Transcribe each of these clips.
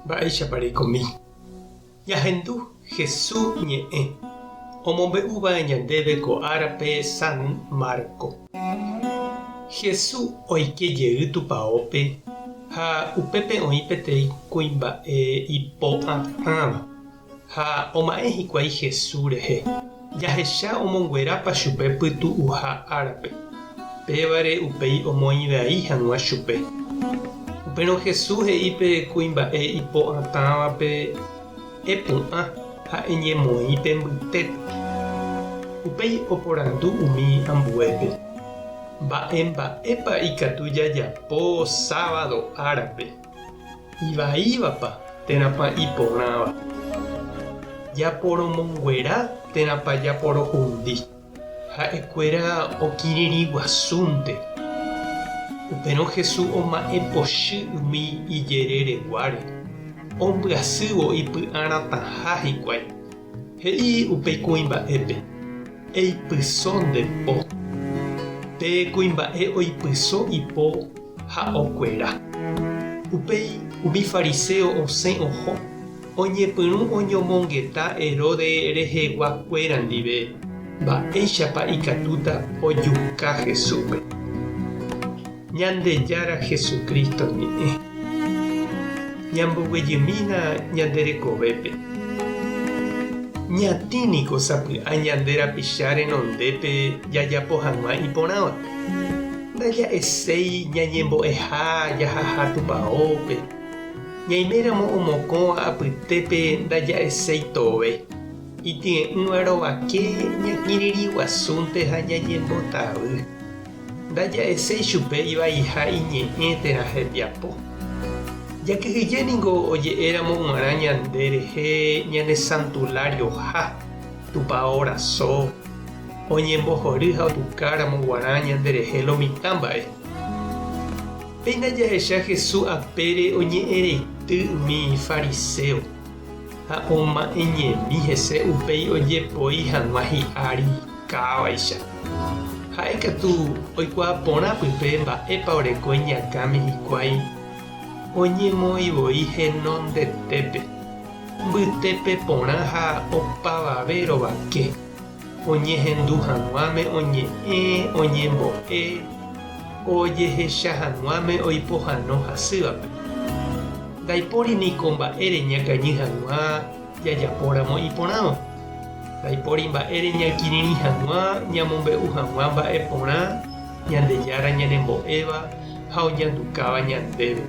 Mba'éichapa reikomi? Ñahendu Hesu ñe'ẽ omombe'úva ñandéve ko árape San Marco. Hesu oike jey tupaópe ha upépe oĩ peteĩ kuimba'e ipo'atãva ha oma'ẽ hikuái Hesu rehe jahecha omonguerápa chupe pytu'uha árape, pévare upéi omoĩvai hag̃ua chupe. Upérõ Jesús he'i pe kuimba'e ipo'atãvape, Epu'ã ha eñemoĩ pe mbytépe. Upéi oporandu umi ambuépe, Mba'e mba'épa ikatu jajapo sábado árape? Ivaívapa térãpa iporãva? Japoromonguera térãpa japorohundi? Ha'ekuéra okirirĩ guasúnte. Upérõ Jesús oma'ẽ pochy umi ijerereguáre, ombyasývo ipy'aratãha hikuái. He'i upe kuimba'épe, Eipyso nde po. Pe kuimba'e oipyso ipo ha okuera. Upéi umi fariséo osẽ oho, oñepyrũ oñomongeta Herodes rehegua kuéra ndive mba'éichapa ikatúta ojuka Jesúspe. Ñandejára Jesucristo ñe'ẽ. Ñamboguejymína ñande rekovépe. Ñatĩ niko sapy'a ñande rapicha renondépe jajapo hag̃ua iporãva. Ndaja'eséi ñañembo'eha jahaha tupaópe. Ñaiméramo omokõva apytépe ndaja'eséi tove. Itie'ỹva rovake ñakirirĩ guasúnte ha ñañembotavy. Ndaja'eséi chupe ivaiha iñe'ẽ térã hembiapo. Jakyhyje ningo oje'éramo g̃uarã ñande rehe ñane santularioha, tupao raso, oñembohory ha opukáramo g̃uarã ñande rehe lo mitã mba'e. Péina jahecha Jesús apére oñe'ẽreity umi fariséo ha oma'ẽñemi hese upéi ojepoi hag̃ua hi'ári kávaicha. Ha'e katu oikuaa porã pype mba'épa oreko iñakãme hikuái oñemoĩ voi henondetépe, mbytépe porã ha opavave rovake, oñehendu hag̃uáme oñe'ẽ, oñembo'e, ojehecha hag̃uáme oipohano hasývape. Ndaipóri niko mba'ére ñakañy hag̃ua jajapóramo iporãva. Ndaipóri mba'ére ñakirirĩ hag̃ua ñamombe'u hag̃ua mba'e porã Ñandejára ñanembo'éva ha oñandukáva ñandéve.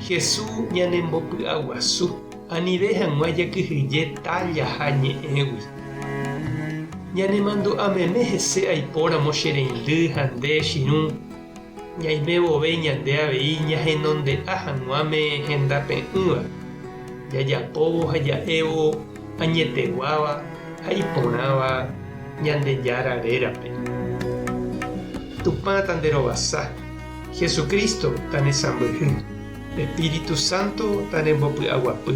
Jesús ñanembopy'aguasu anive hag̃ua jakyhyje tálla ha ñe'ẽgui. Ñanemandu'a meme hese aipóramo che reindy ha nde chirũ, ñaime vove ñande avei ñahenonde'a hag̃uáme hendape'ỹva, jajapóvo ha ja'évo añeteguáva ha iporãva Ñandejára rérape. Tupã tanderovasa, Jesucristo tanesãmbyhy, Espíritu Santo tanembopy'aguapy.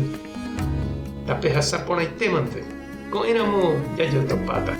Tapehasa porãitémante, ko'ẽramo jajotopáta.